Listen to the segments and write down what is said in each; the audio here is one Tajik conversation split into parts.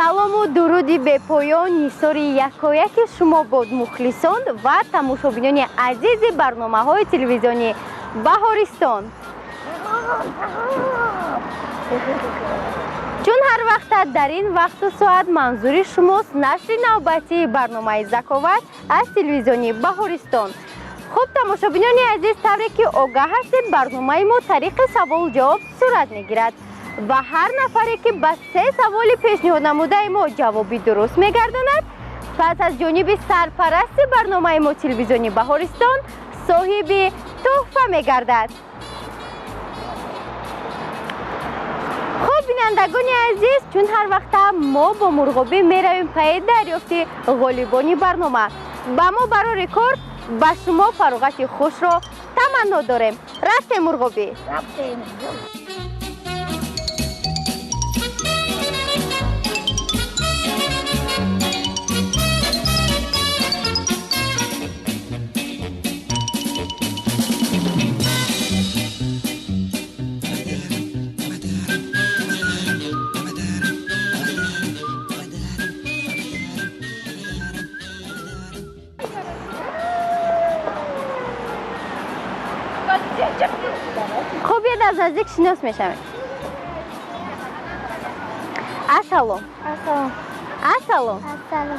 Салому дуруди бепоён нисори якояки шумо бод, мухлисон ва тамошобинони азизи барномаҳои телевизиони Баҳористон. Чун ҳар вақта дар ин вақту соат манзури шумост нашри навбатии барномаи Заковат аз телевизиони Баҳористон. Хуб, тамошобинони азиз, тавре ки огаҳ ҳастед, барномаи мо тариқи саволу ҷавоб сурат мегирад ва ҳар нафаре ки ба се саволи пешниҳоднамудаи мо ҷавоби дуруст мегардонад, пас аз ҷониби сарпарасти барномаи мо телевизиони Баҳористон соҳиби тӯҳфа мегардад. Хуб, бинандагони азиз, чун ҳар вақта мо бо мурғобӣ меравем пайи дарёфти ғолибони барнома. Ба мо барори кор, ба шумо фароғати хушро таманно дорем. Рафтем, мурғобӣ. Рафтем. Хуб, биёд аз наздик шинос мешавем. Ассалом. Ассалом. Ассалом. Ассалом.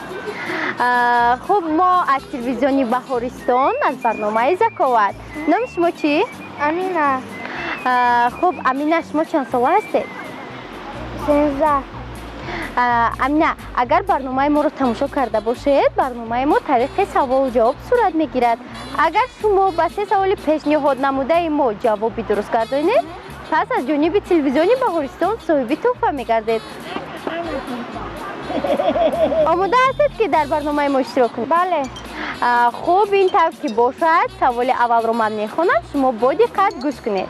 Хуб, мо аз телевизиони Баҳористон, аз барномаи Заковат. Номи шумо чӣ? Амина. Хуб, Амина, шумо чанд сола ҳастед? 13. Амина, агар барномаи моро тамошо карда бошед, барномаи мо тариқи саволу ҷавоб сурат мегирад. Агар шумо ба се саволи пешниҳоднамудаи мо ҷавоби дуруст гардонед, пас аз ҷониби телевизиони Баҳористон соҳиби тӯҳфа мегардед. Омода ҳастед, ки дар барномаи мо иштирок кунед? Бале. Хуб, ин тавр ки бошад, саволи аввалро ман мехонам, шумо бо диққат гӯш кунед.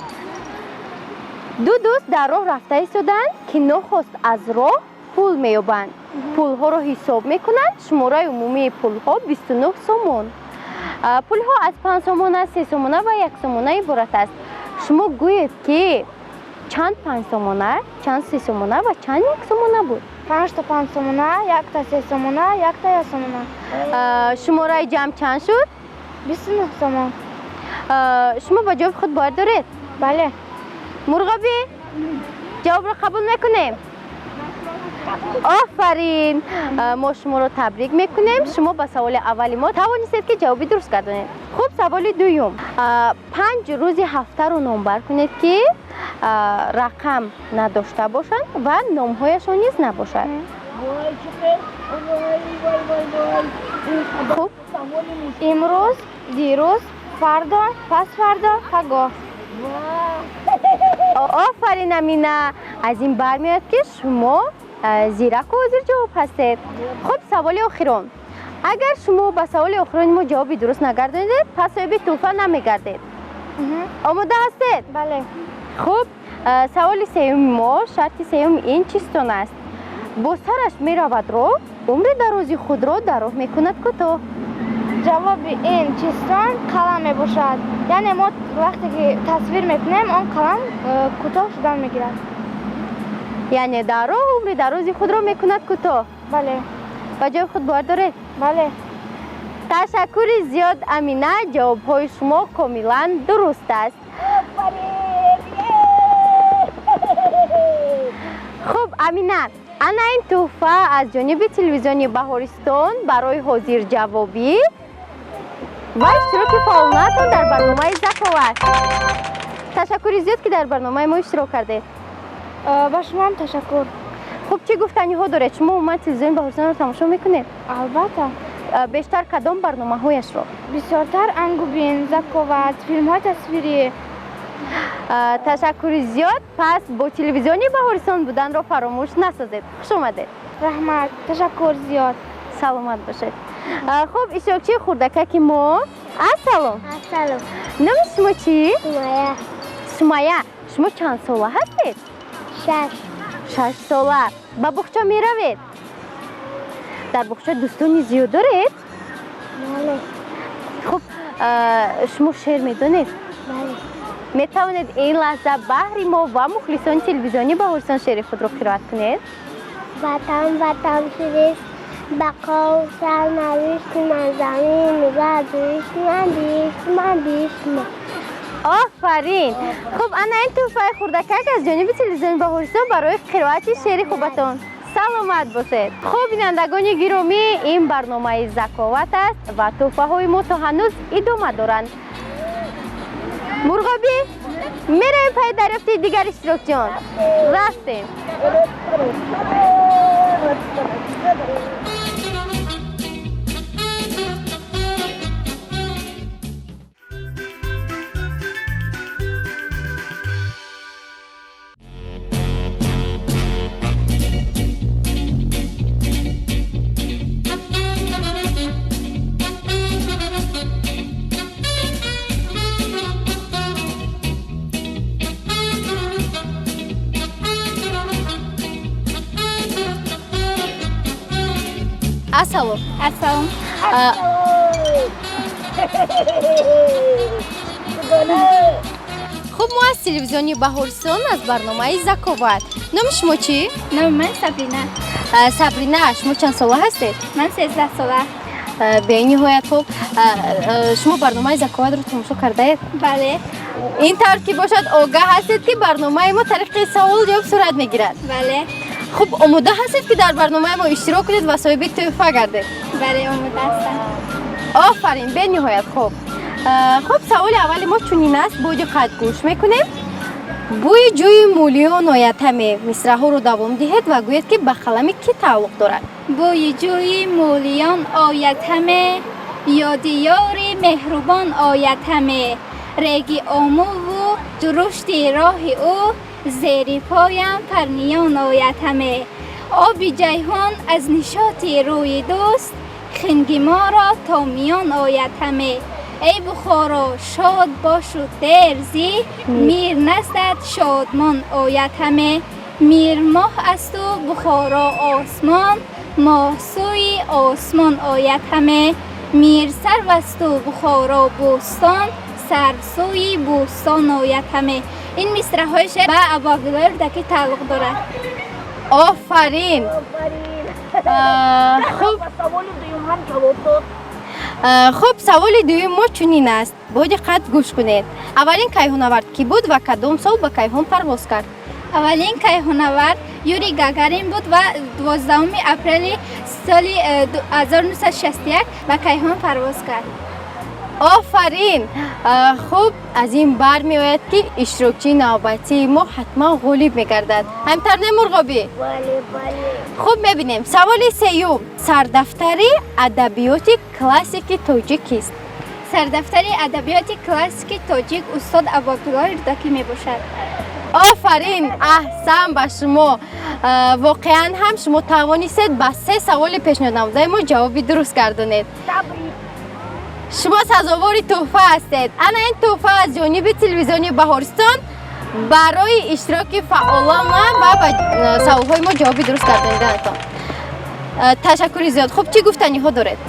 Ду дӯст дар роҳ рафта истоданд, ки нохост аз роҳ пул меёбанд. Пулҳоро ҳисоб мекунанд, шумораи умумии пулҳо 29 сомон. Пулҳо аз 5 сомона, 3 сомона ва 1 сомона иборат аст. Шумо гӯед, ки чанд 5 сомона, чанд 3 сомона ва чанд 1 сомона буд? 5 та 5 сомона, 1 та 3 сомона, 1 та 1 сомона. Шумораи ҷамъ чанд шуд? 29 сомон. Шумо ба ҷавоби худ бовар доред? Бале. Мурғобӣ, ҷавобро қабул мекунем? Офарин! Мо шуморо табрик мекунем. Шумо ба саволи аввали мо тавонистед, ки ҷавоби дуруст гардонед. Хуб, саволи дуюм. 5 рӯзи ҳафтаро номбар кунед, ки рақам надошта бошанд ва номҳояшон низ набошад. Хуб. Имрӯз, дирӯз, фардо, пасфардо, пагоҳ. Офарин, Амина! Аз ин бармеояд, ки шумо зираку ҳозирҷавоб ҳастед. Хуб, саволи охирон. Агар шумо ба саволи охирони мо ҷавоби дуруст нагардонед, пас соҳиби тӯҳфа намегардед. Омода ҳастед? Бале. Хуб, саволи сеюми мо, шарти сеюм ин чистон аст: бо сараш меравад роҳ, умри дарози худро дар роҳ мекунад кӯтоҳ. Ҷавоби ин чистон қалам мебошад. Яъне мо вақте ки тасвир мекунем, он қалам кӯтоҳ шудан мегирад. Яъне дар роҳ умри дарози худро мекунад кӯтоҳ? Бале. Ба ҷавоби худ бовар доред? Бале. Ташаккури зиёд, Амина, ҷавобҳои шумо комилан дуруст аст. Хуб, Амина, ана ин тӯҳфа аз ҷониби телевизиони Баҳористон барои ҳозирҷавобӣ ва иштироки фаъолонатон дар барномаи Заковат. Ташаккури зиёд, ки дар барномаи мо иштирок кардед. Ба шумоам ташаккур. Хуб, чӣ гуфтаниҳо доред? Шумо умуман телевизиони Баҳористонро тамошо мекунед? Албатта. Бештар кадом барномаҳояшро? Бисёртар Ангубин, Заковат, филмҳои тасвирӣ. Ташаккури зиёд. Пас бо телевизиони Баҳористон буданро фаромӯш насозед. Хуш омадед. Раҳмат, ташаккур зиёд. Саломат бошед. Хуб, иштирокчии хурдакаки мо, ассалом. Ассалом. Номи шумо чӣ? Сумая. Сумая, шумо чанд сола ҳастед? 6. 6 сола. Ба буғча меравед? Дар буғча дӯстони зиёд доред? Бале. Хуб, шумо шеър медонед? Бале. Метавонед ин лаҳза баҳри мо ва мухлисони телевизиони Баҳористон шеъри худро қироат кунед? Ватан, ватан фирист, бақо сарнавишти ман, замин ва биҳишти ман, биҳишти ман, биҳишти ман. Офарин! Хуб, ана ин тӯҳфаи хурдакак аз ҷониби телевизиони Баҳористон барои қироати шеъри хубатон. Саломат бошед. Хуб, бинандагони гиромӣ, ин барномаи Заковат аст ва тӯҳфаҳои мо то ҳанӯз идома доранд. Мурғобӣ, меравем пайи дарёфти дигар иштирокчиён. Рафтем. Ассалом. Ассалом. Хуб, мо аз телевизиони Баҳористон, аз барномаи Заковат. Номи шумо чӣ? Номи ман Сабрина. Сабрина, шумо чанд сола ҳастед? Ман 13 сола. Бениҳоят хуб. Шумо барномаи Заковатро тамошо кардаед? Бале. Ин тавр ки бошад, огаҳ ҳастед, ки барномаи мо тариқи савол ҷавоб сурат мегирад. Бале. Хуб, омода ҳастед, ки дар барномаи мо иштирок кунед ва соҳиби тӯҳфа гардед? Бале, омода ҳастам. Офарин, бениҳоят хуб. Хуб, саволи аввали мо чунин аст, бо диққат гӯш мекунем. Бӯи ҷӯи мӯлиён ояд ҳаме. Мисраҳоро давом диҳед ва гӯед, ки ба қалами кӣ тааллуқ дорад. Бӯи ҷӯи мӯлиён ояд ҳаме, ёди ёри меҳрубон ояд ҳаме, реги Омуву дурушти роҳи ӯ зери поям парниён ояд ҳаме, оби Ҷайҳун аз нишоти рӯи дӯст хинги моро то миён ояд ҳаме, эй Бухоро, шод бошу дер зӣ, мир наздат шодмон ояд ҳаме, мир моҳ асту Бухоро осмон, моҳ сӯи осмон ояд ҳаме, мир сарв асту Бухоро бӯстон, сарв сӯи бӯстон ояд ҳаме. Ин мисраҳои шеър ба Абуабдуллоҳи Рӯдакӣ тааллуқ дорад. Офарин! Хуб. Саволи дуюм ҳам ҷавоб дод. Хуб, саволи дуюм мо чунин аст, бо диққат гӯш кунед. Аввалин кайҳонавард кӣ буд ва кадом сол ба кайҳон парвоз кард? Аввалин кайҳонавард Юрий Гагарин буд ва 12 апрели соли 1961 ба кайҳон парвоз кард. Офарин! Хуб, аз ин бармеояд, ки иштирокчии навбатии мо ҳатман ғолиб мегардад. Ҳамтар не, Мурғобӣ? Бале, бале. Хуб, мебинем. Саволи сеюм: сардафтари адабиёти классики тоҷик кист? Сардафтари адабиёти классики тоҷик устод Абуабдуллоҳи Рӯдакӣ мебошад. Офарин, аҳсан ба шумо. Воқеан ҳам шумо тавонистед ба се саволи пешниҳоднамудаи мо ҷавоби дуруст гардонед. Табрик. Шумо сазовори тӯҳфа ҳастед. Ана ин тӯҳфа аз ҷониби телевизиони Баҳористон барои иштироки фаъолона ва ба саволҳои мо ҷавоби дуруст гардониданатон. Ташаккури зиёд. Хуб, чӣ гуфтаниҳо доред?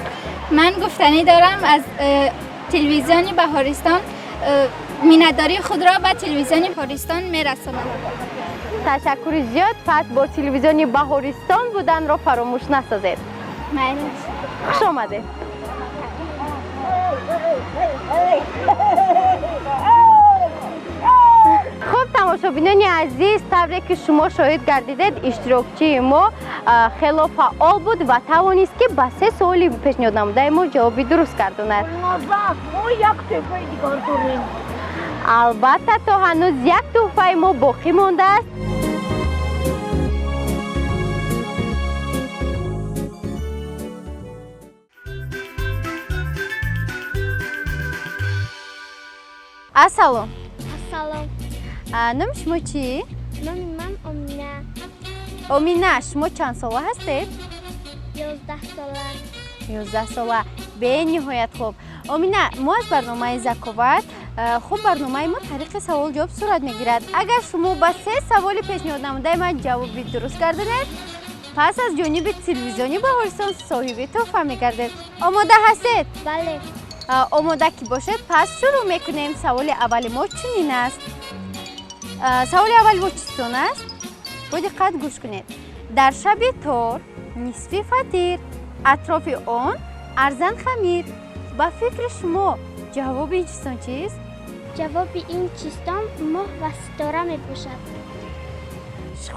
Ман гуфтанӣ дорам, аз телевизиони Баҳористон миннатдории худро ба телевизиони Баҳористон мерасонам. Ташаккури зиёд. Пас бо телевизиони Баҳористон буданро фаромӯш насозед. Майлаш. Хуш омадед. Хуб, тамошобинони азиз, тавре ки шумо шоҳид гардидед, иштирокчии мо хело фаъол буд ва тавонист, ки ба се суоли пешниҳоднамудаи мо ҷавоби дуруст гардонад. Гулноза, мо як тӯҳфаи дигар дорем. Албатта, то ҳанӯз як тӯҳфаи мо боқӣ мондааст. Ассалом. Ассалом. Номи шумо чӣ? Номи ман Омина. Омина, шумо чанд сола ҳастед? 11 сола. 11 сола, бениҳоят хуб. Омина, мо аз барномаи Заковат. Хуб, барномаи мо тариқи савол ҷавоб сурат мегирад. Агар шумо ба се саволи пешниҳоднамудаи ман ҷавоби дуруст гардонед, пас аз ҷониби телевизиони Баҳористон соҳиби тӯҳфа мегардед. Омода ҳастед? Бале. Омода ки бошед, пас шурӯъ мекунем. Саволи аввали мо чунин аст. Саволи аввали мо чистон аст? Бо диққат гӯш кунед. Дар шаби тор нисфи фатир, атрофи он арзан хамир. Ба фикри шумо, ҷавоби ин чистон чист? Ҷавоби ин чистон моҳ ва ситора мебошад.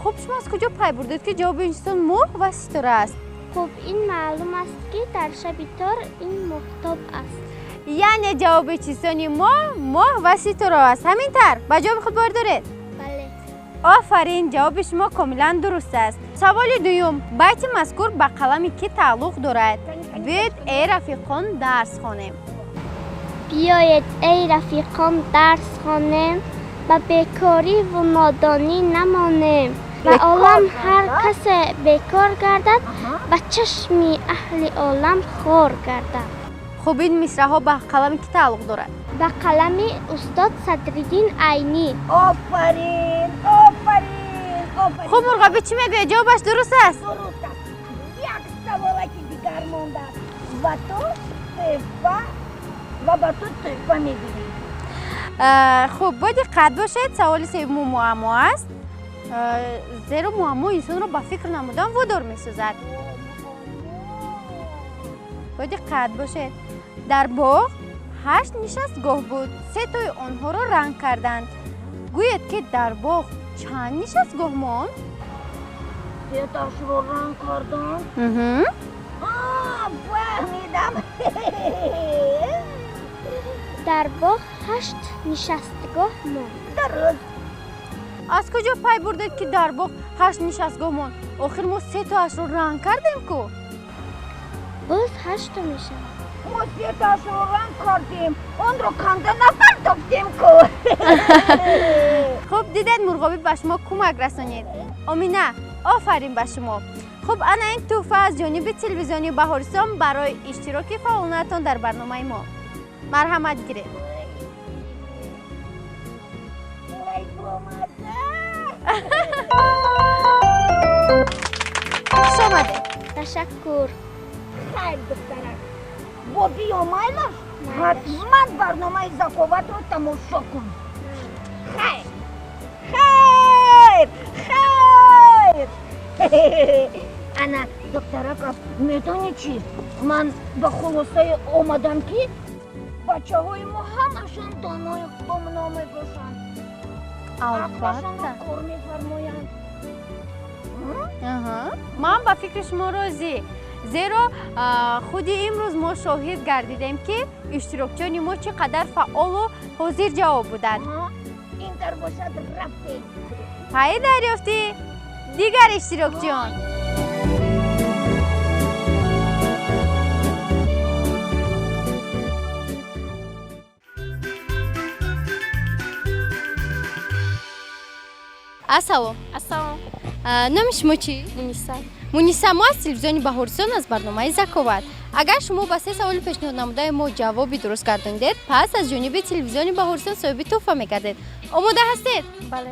Хуб, шумо аз куҷо пай бурдед, ки ҷавоби ин чистон моҳ ва ситора аст? Хуб, ин маълум аст, ки дар шаби тор ин моҳтоб аст. Яъне ҷавоби чистони мо моҳ ва ситора аст. Ҳамин тавр, ба ҷавоби худ бовар доред? Бале. Офарин, ҷавоби шумо комилан дуруст аст. Саволи дуюм: байти мазкур ба қалами кӣ тааллуқ дорад? Биёед, эй рафиқон, дарс хонем. Биёед, эй рафиқон, дарс хонем, ба бекориву нодонӣ намонем. Ба олам ҳар касе бекор гардад, ба чашми аҳли олам хор гардад. Хуб, ин мисраҳо ба қалами кӣ тааллуқ дорад? Ба қалами устод Садриддин Айнӣ. Офарин, офарин, офарин! Хуб, мурғобӣ чӣ мегӯяд, ҷавобаш дуруст аст? Дуруст аст. Як саволаки дигар мондааст ва ту тӯҳфа, ва ба ту тӯҳфа мегирӣ. Хуб, бо диққат бошед, саволи севуму муаммо аст, зеро муаммо инсонро ба фикр намудан водор месозад. Бо диққат бошед. Дар боғ ҳашт нишастгоҳ буд, сетои онҳоро ранг карданд. Гӯед, ки дар боғ чанд нишастгоҳ монд? Сеташро ранг карданд. Фаҳмидам. Дар боғ ҳашт нишастгоҳ монд. Дуруст. Аз куҷо пай бурдед, ки дар боғ ҳашт нишастгоҳ монд? Охир мо сетоашро ранг кардем ку. Боз ҳаштто мешавад. Мо сетаашро ранг кардем, онро канда напартофтем ку. Хуб, дидед, мурғобӣ ба шумо кӯмак расонид. Омина, офарин ба шумо. Хуб, ана ин тӯҳфа аз ҷониби телевизиони Баҳористон барои иштироки фаъолонатон дар барномаи мо. Марҳамат, гиред. Ой, бомаза! Хуш омадед. Ташаккур. Хайр, духтарак, бо биё, майлаш, ҳатман барномаи Заковатро тамошо кун. Хайр, хайр, хайр! Ана, духтарак, медонӣ чӣ, ман ба хулосае омадам, ки бачаҳои мо ҳамашон донои доно мебошанд. Ақлашонро Албатта. кор мефармоянд. Ман ба фикри шумо розӣ, зеро худи имрӯз мо шоҳид гардидем, ки иштирокчиёни мо чӣ қадар фаъолу ҳозир ҷавоб буданд. Ин тар бошад, рафтем. Пайи дарёфти дигар иштирокчиён. Ассалом. Ассалом. Номи шумо чӣ? Муниса. Муниса, мо аз телевизиони Баҳористон, аз барномаи Заковат. Агар шумо ба се саволи пешниҳоднамудаи мо ҷавоби дуруст гардонидед, пас аз ҷониби телевизиони Баҳористон соҳиби тӯҳфа мегардед. Омода ҳастед? Бале.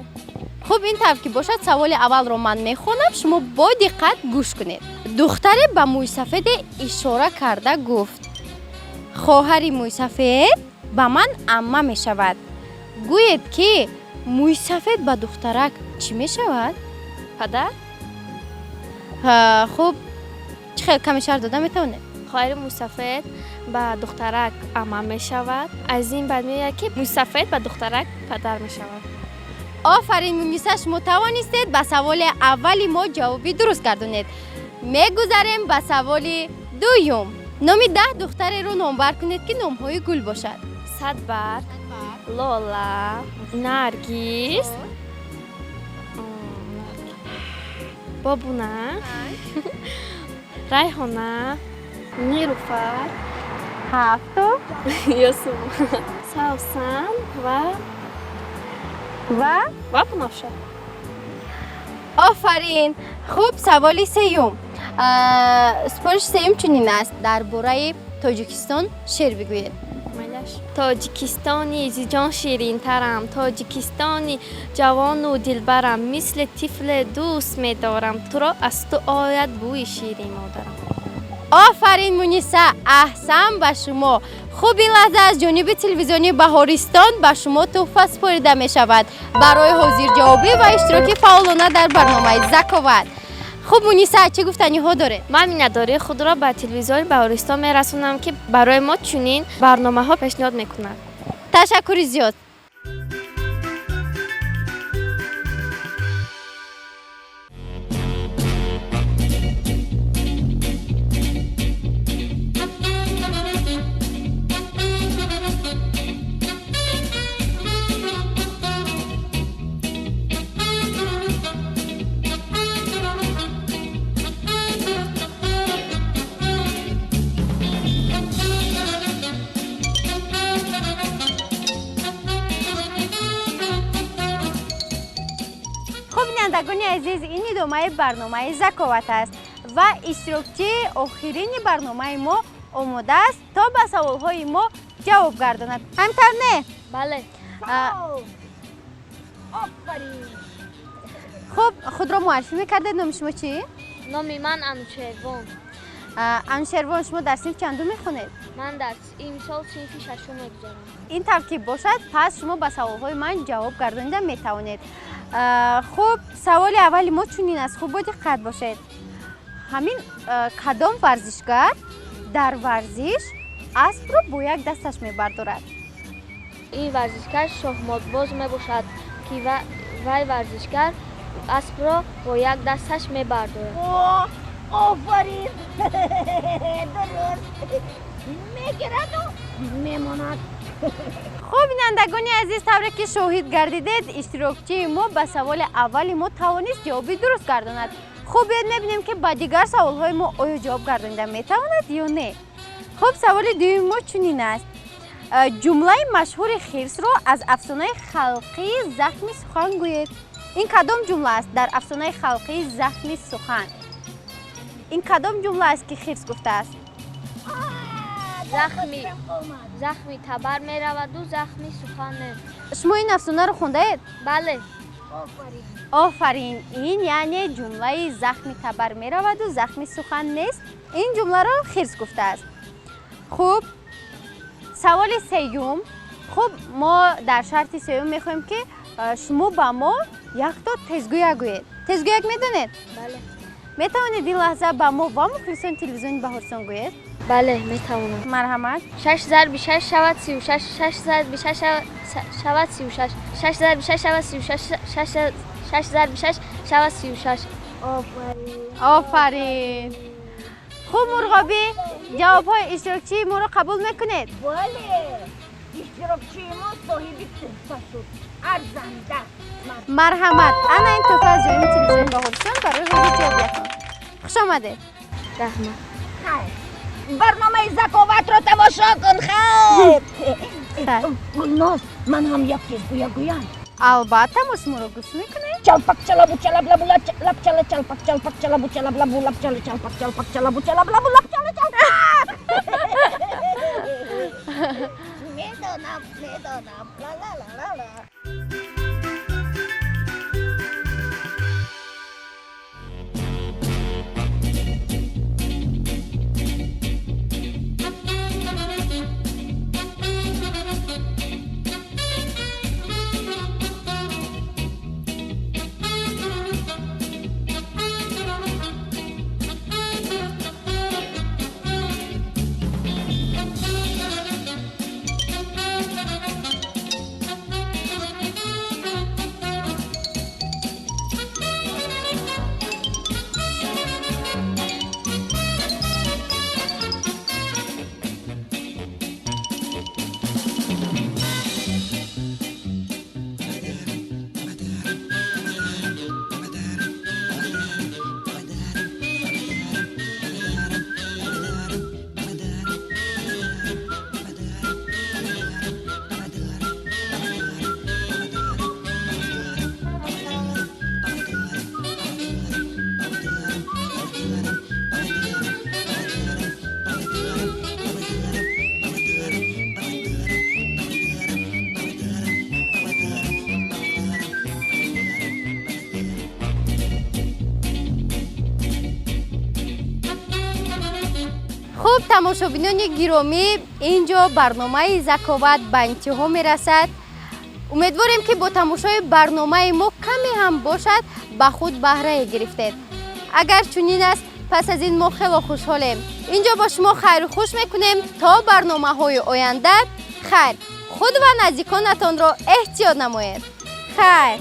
Хуб, ин тавр ки бошад, саволи аввалро ман мехонам, шумо бо диққат гӯш кунед. Духтаре ба мӯйсафеде ишора карда гуфт: «Хоҳари мӯйсафед ба ман амма мешавад». Гӯед, ки мӯйсафед ба духтарак чӣ мешавад? Падар. Хуб, чӣ хел, каме шарҳ дода метавонед? Хоҳари мӯйсафед ба духтарак амма мешавад. Аз ин баъд меояд, ки мӯйсафед ба духтарак падар мешавад. Офарин, Муниса, шумо тавонистед ба саволи аввали мо ҷавоби дуруст гардонед. Мегузарем ба саволи дуюм. Номи 10 духтареро номбар кунед, ки номҳои гул бошад. Садбарг, Лола, Наргиз, Бобуна, Райҳона, Нилуфар, Ҳафту. Ёсум, Савсан ва Ва? Ва Бунафша. Офарин. Хуб, саволи сеюм. Супориши сеюм чунин аст: дар бораи Тоҷикистон шеър бигӯед. Майлаш. Тоҷикистони зиҷон ширинтарам, Тоҷикистони ҷавону дилбарам, мисли тифле дӯст медорам туро, аз ту ояд бӯи шири модарам. Офарин, Муниса, аҳсан ба шумо. Хуб, ин лаҳза аз ҷониби телевизиони Баҳористон ба шумо тӯҳфа супорида мешавад барои ҳозирҷавобӣ ва иштироки фаъолона дар барномаи Заковат. Хуб, Муниса, чӣ гуфтаниҳо доред? Ман миннатдории худро ба телевизиони Баҳористон мерасонам, ки барои мо чунин барномаҳо пешниҳод мекунад. Ташаккури зиёд. Хуб, бинандагони азиз, ин идомаи барномаи Заковат аст ва иштирокчии охирини барномаи мо омода аст, то ба саволҳои мо ҷавоб гардонад. Ҳамин тавр, не? Бале. Офарин. Хуб, худро муаррифӣ мекардед, номи шумо чӣ? Номи ман Анушервон. Анушервон, шумо дар синф чандум мехонед? Ман дар имсол синфи шашум мегузарам. Ин тавр ки бошад, пас шумо ба саволҳои ман ҷавоб гардонида метавонед. Хуб, саволи аввали мо чунин аст, хуб, бо диққат бошед. Ҳамин кадом варзишгар дар варзиш аспро бо як дасташ мебардорад? Ин варзишгар шоҳмотбоз мебошад, ки вай варзишгар аспро бо як дасташ мебардорад. О, офарин, дуруст мегираду мемонад. Хуб, бинандагони азиз, тавре ки шоҳид гардидед, иштирокчии мо ба саволи аввали мо тавонист ҷавоби дуруст гардонад. Хуб, биёед мебинем, ки ба дигар саволҳои мо оё ҷавоб гардонида метавонад ё не. Хуб, саволи дуюми мо чунин аст. Ҷумлаи машҳури хирсро аз афсонаи халқии Захми сухан гӯед. Ин кадом ҷумла аст дар афсонаи халқии Захми сухан? Ин кадом ҷумла аст, ки хирс гуфтааст? Захми табар мераваду захми сухан не. Шумо ин афсонаро хондаед? Бале. Офарин. Ин яъне ҷумлаи захми табар мераваду захми сухан нест, ин ҷумларо хирс гуфтааст. Хуб, саволи сеюм. Хуб, мо дар шарти сеюм мехоҳем, ки шумо ба мо якто тезгӯяк гӯед. Тезгӯяк медонед? Бале. Метавонед ин лаҳза ба мо ва мухлисони телевизиони Баҳористон гӯед? Бале, метавонам. Марҳамат. Шаш зарби шаш шавад 36, шаш зарби шаш шавад 36, шаш зарби шаш шавад 36, шаш зарби шаш шавад 36. Офарин. Хуб, мурғобӣ, ҷавобҳои иштирокчии моро қабул мекунед? Бале, иштирокчии мо соҳиби тӯҳфа шуд, арзанда. Марҳамат, ана ин тӯҳфа аз ҷониби телевизиони Баҳористон барои ҳозир ҷавобиятон. Хуш омадед. Раҳмат. Хайр, барномаи Заковатро тамошо кун. Хайр, Гулноз, ман ҳам як тезгӯя гӯям. Албатта, мо шуморо гӯш мекунем. Чалпак чалабу чалаб лабу лаб чала, чалпак чалпак чалабу чалаб лабу лаб чала, чалпак чалпак чалабу чалаб лабу лаб чала, чалпак. Медонам, медонам, ла ла ла ла ла. Хуб, тамошобинони гиромӣ, ин ҷо барномаи Заковат ба интиҳо мерасад. Умедворем, ки бо тамошои барномаи мо каме ҳам бошад, ба худ баҳрае гирифтед. Агар чунин аст, пас аз ин мо хело хушҳолем. Инҷо бо шумо хайру хуш мекунем то барномаҳои оянда. Хайр, худ ва наздиконатонро эҳтиёт намоед. Хайр.